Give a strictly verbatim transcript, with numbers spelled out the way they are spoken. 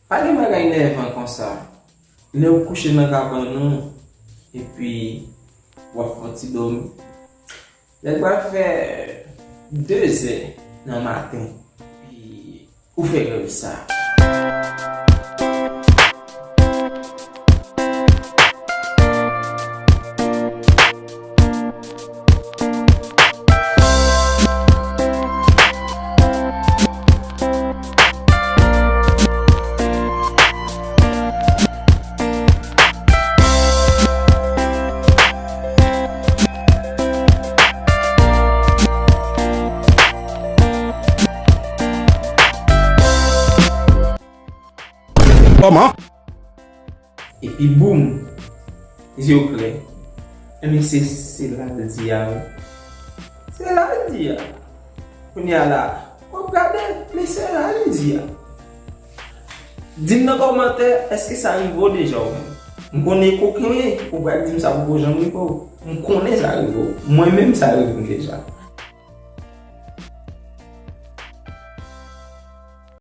Pa gen bagay nèvan konsa. Lè w kouche nan kabann ou, epi w ap fè yon ti dòmi. Lè l pral fè de zè nan maten, epi ou fè rèv sa. Kòman? Epi boum! Zye w klè. Enben se, se la l di a wi. Se la l di a. Kounye a la, w ap gade, men se la l di a. Di m nan kòmantè, èske sa rive w deja ou menm? M konnen kokenn ou ye, ou pral di m sa poko janm rive w. M konnen sa rive w. Mwen menm sa rive m deja.